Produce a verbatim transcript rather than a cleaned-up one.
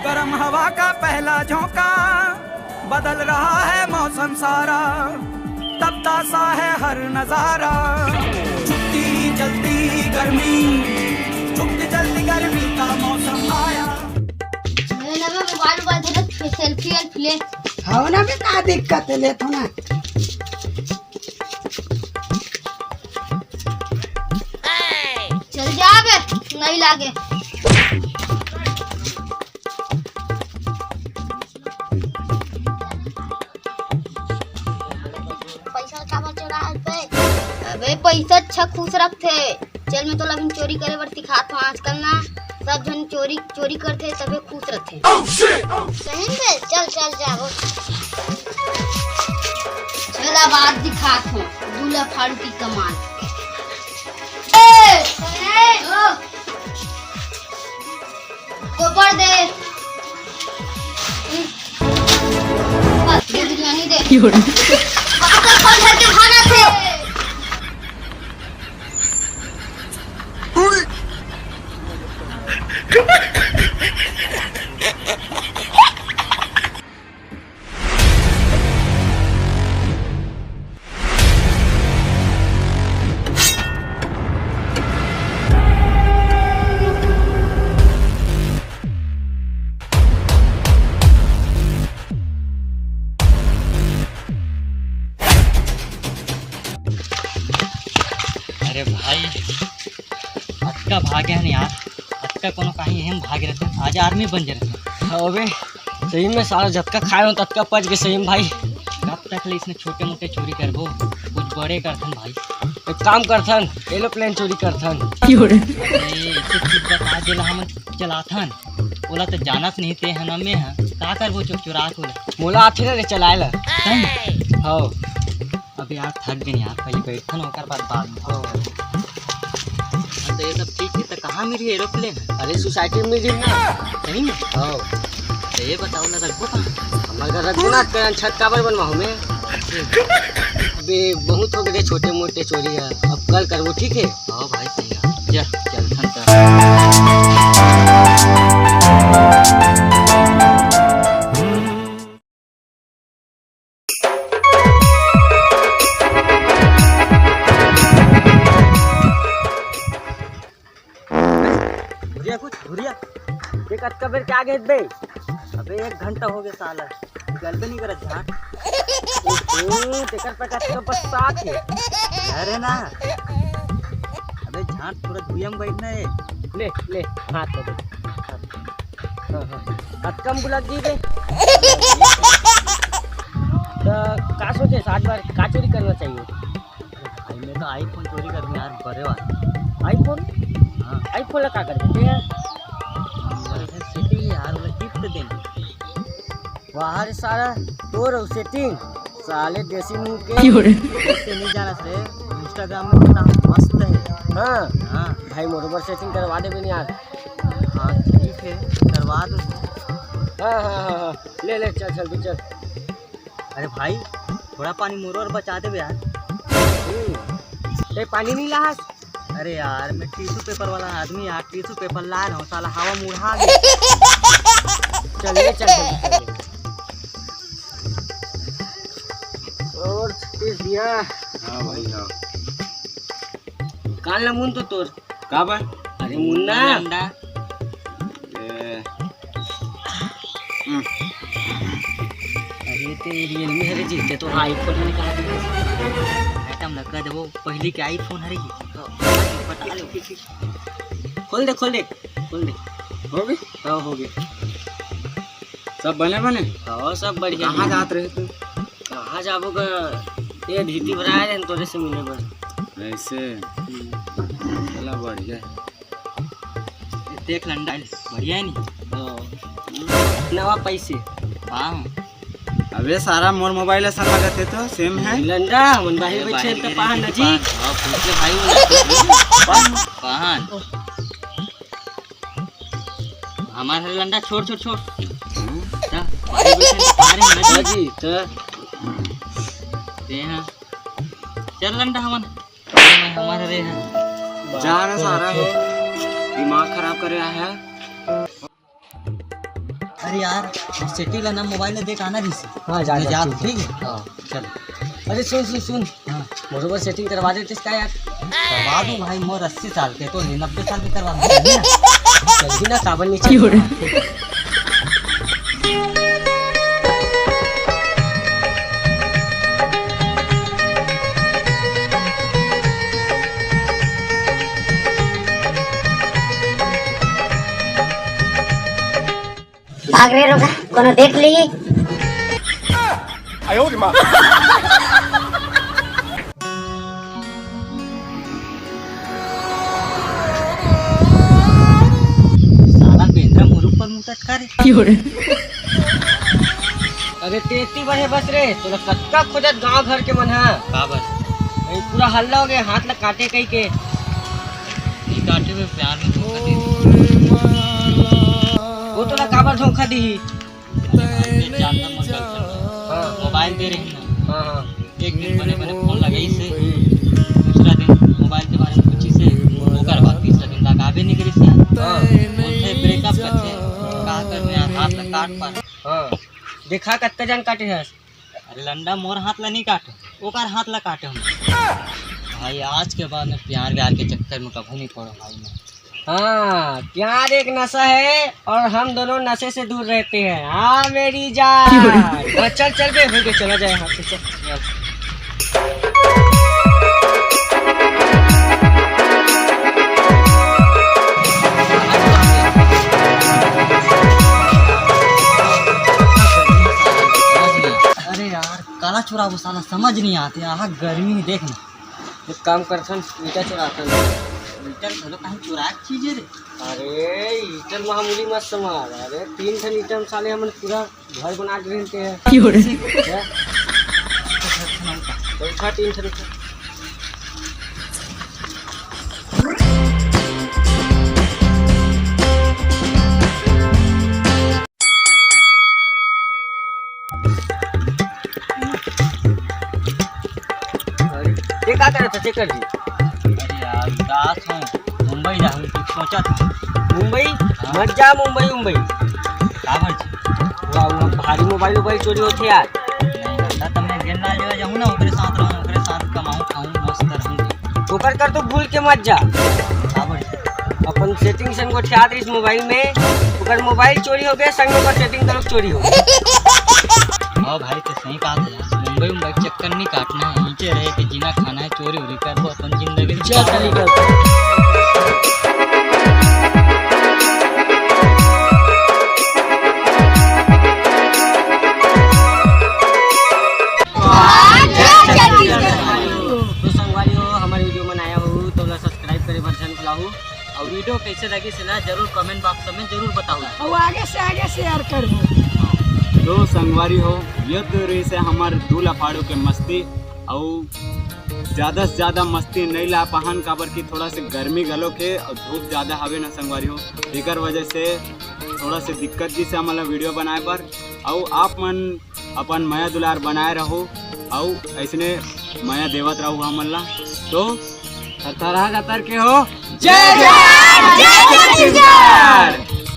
गर्म हवा का पहला झोंका, बदल रहा है मौसम सारा, तपता सा है हर नजारा। छुट्टी चलती गर्मी, छुट्टी चलती गर्मी का मौसम आया। ले ना बे, मोबाइल उबाइल दे, सेल्फी वेल्फी ले। हव ना बे, का दिक्कत है, ले तो ना। चल जा बे, नहीं लागे। पैसा काबर चोरात हस बे? अबे पैसा अच्छा खुश रखथे। चल मैं तोला अभी चोरी करे बर सिखात हूँ। आजकल ना सब झन चोरी चोरी करथे तभे खुश रथे। सही में? चल चल जाबो। चल अब आज दिखात हूँ दूल्हा फाड़ू की कमाल। ए! ए! ओ! गोबर दे। बस, दे बिरयानी दे। की हो रही? अब तो खोल घर के भागा थे। अरे भाई, अतका भागे हन यार, अतका कोनो काही एम भागे रहते, आज आर्मी बन जे रहते। अबे सही में साला जतका खाए हो ततका पच गए सही में भाई। कब तक ले इसने छोटे मोटे चोरी करबो, कुछ बड़े करथन भाई। एक काम करथन, एरोप्लेन चोरी करथन। अरे, इसे चीज बता देला हमन चलाथन, ओला तो जानत नहीं ते हन में ह, का करबो चुप चुरा के ओला? मोला आथे ना रे चलाए ला। सही? हव। अबे यार, थक गेन यार, पहले बैठन, ओकर बाद, बाद में। हाँ, तो ये सब ठीक है, तो कहाँ मिली एरोप्लेन? अरे, सोसाइटी में मिली ना। सही में? हाँ। तो ये बताओ ना, रखबो कहाँ? हमर घर रखबो ना, कहाँ छत काबर बनवाहूँ मैं? अबे, बहुत हो गए छोटे मोटे चोरी है, अब कल करबो, ठीक है? हाँ भाई, सही है। जा, चल, थन, थन। घुरिया कुछ, घुरिया। देख, अतका बेर के आगे बे। अबे, एक घंटा हो गया साला। निकलबे नहीं करत झाट। ओहो, तेकर पे का तो बरसात है। अरे ना। अबे, झाट पूरा धुइया में बैठना है। ले, ले, हाथ दे दे। हाँ, हाँ। अतका म बुला दी बे। तो का सोचे, आज बार का चोरी करना चाहिए? भाई, मैं तो iPhone चोरी करने यार, बड़े वाला। iPhone? हाँ। iPhone ला का करबे ते यार? अरे, सेटिंग है यार, ओला गिफ्ट देना। वाह रे सारा, तोर अउ सेटिंग, साले देसी मुंह के। क्यों रे? उससे नहीं जाना से, Instagram में कितना मस्त है। हाँ। हाँ। भाई, मोर बर सेटिंग करवा देबे नहीं यार। हाँ, ठीक है, करवा दो। हाँ, हाँ, हाँ, हाँ। ले, ले, चल, चल, तू चल। अरे भाई, थोड़ा पानी मोरो बर बचा देबे यार। हम्म। ते पानी नहीं लाहस? अरे यार, मैं टिश्यू पेपर वाला आदमी यार, टिश्यू पेपर ला रहा हूँ, साला हवा में उड़ा गया। चल, ले चल, चल, चल। और छत्तीस दिया। हाँ भाई, हाँ। कान ला मुन तो तोर। का बा? अरे मुन्ना। लंडा। ए। हम्म। अरे ते Realme हरे जी, ते तो iPhone में कहा था। मैडम लगा देबो, पहली के iPhone हरे जी। पता लो। खोल दे, खोल दे, खोल दे। हो गई? हाँ, हो गया। सब बने बने? हाँ, सब बढ़िया। कहाँ जात रहे तू? कहाँ जाबो गा? ये धीती भरा है तोरे से मिले बर। ऐसे? हम्म। चला बढ़िया। देख लंडा, बढ़िया है नी? हाँ। नवा पैसे। हाँ। अबे सारा मोर मोबाइल असन लगत है तो, सेम है। लंडा, हमन बाहिर अरे बैठे बाहिर तो गिरे पहा थे नजीक। हाँ, पूछ ले भाई, वो पहा। हमार हरे लंडा, छोड़, छोड़, छोड़। हम्म। जा, बाहिर बैठे तो पहा रहे हैं हाँ नजीक। जी, तो। ते हाँ। चल लंडा, हमन। हमारे रे हैं। जा ना सारा हो, दिमाग खराब करे आया है। अरे यार, सेटिंग ला ना मोबाइल में देख आना रहिस। हाँ, जा, मैं जा, जात, ठीक है। ठीक है? हाँ। चल। अरे सुन, सुन, सुन। हाँ। मोर ऊपर सेटिंग करवा देते इसका यार। करवा दूँ भाई, मोर अस्सी साल के, तो ये नब्बे साल के करवा दूँ, चल ना? चल भी ना, काबर नहीं चल? भाग रे रोगहा, कोनो देख ली। साला बेंदरा मोर ऊपर मुतत का रे? अरे तेती बहे बस रे, तोला कतका खोजत गांव घर के मन ह। काबर? ए, पूरा हल्ला हो गया, हाथ ला काटे कही के। नहीं काटे हुए प्यार में धोखा दे। वो तोला काबर धोखा दी? अरे भाई, मैं जानता मत कर। हाँ। मोबाइल दे रहे हैं ना। हाँ, हाँ। एक दिन बने बने फोन लगाइस हे, दूसरा दिन मोबाइल के बारे में पूछिस हे, ओकर बाद तीसरा दिन लगाबे नहीं करिस हे। हाँ। बोलथे ब्रेकअप करथे, का करना यार, हाथ ला काट पार। हाँ। देखा कत्ता जन काटे हस। अरे लंडा, मोर हाथ ला नहीं काटे, ओकर हाथ ला काटे हूँ। भाई, आज के बाद में प्यार व्यार के चक्कर में कभू नहीं पड़ो भाई मैं। हाँ, प्यार एक नशा है और हम दोनों नशे से दूर रहते हैं। हाँ मेरी जान। हाँ, चल चल बे, हो गया, चला जाए यहाँ से, चल। अरे यार, काला चुराबो साला, समझ नहीं आते। आहा, गर्मी देख ना। एक काम करथन, ईटा चुराथन। ईटा घलो कहीं चुराए के चीज हे रे? अरे, ईटा मामूली मत समझ। अरे, तीन ठन ईटा में साले हमन पूरा घर बना के रहते हैं। क्यों रे? क्या? तो उठा तीन ठन ईटा। अरे, ये का करत हस, चेक कर जी। अरे यार, उदास हूँ, मुंबई जाहूँ, कुछ सोचत हूँ। मुंबई? हाँ। मत जा मुंबई, मुंबई। काबर जी? वाह, वहाँ भारी मोबाइल, मोबाइल चोरी होथे यार। नहीं, दादा, तब मैं गेंद ना लेवा जाहूँ ना, ओकरे साथ रहूँ, ओकरे साथ कमाऊँ, खाऊँ, मस्त रहूँ। ओकर कर तो भूल के मत जा। काबर जी? अपन सेटिंग सन गोठियात रहिस मोबाइल में, ओकर मोबाइल चोरी हो गए, संग में ओकर सेटिंग घलोक चोरी हो गए। हाँ भाई, तो सही बात है यार, मुंबई मुंबई के चक्कर नहीं काटना है, नीचे रह के जीना खाना है, चोरी उरी करबो अपन जिंदगी में। चल, चल, निकल। तो संगवारी हो, हमारे वीडियो में नया हो तो सब्सक्राइब करे बर झन भुलाहू। और वीडियो कैसे लगी से ना जरूर कमेंट बॉक्स में जरूर बताओ। और आगे से आगे शेयर करबो। तो संगवारी हो, ये तो रहिस हे हमर दू लफाड़ू के मस्ती। और ज्यादा से ज्यादा मस्ती नहीं ला पाहन, काबर कि थोड़ा से गर्मी घलोक हे और धूप ज्यादा हवे ना संगवारी हो, एकर वजह से थोड़ा से दिक्कत जैसे हमन ला वीडियो बनाए बर। और आप मन अपन मया दुलार बनाए रहो, अउ ऐसने मया देवत रहो हमन ला। तो थरथरा गतर के हो। जय जोहार, जय छत्तीसगढ़।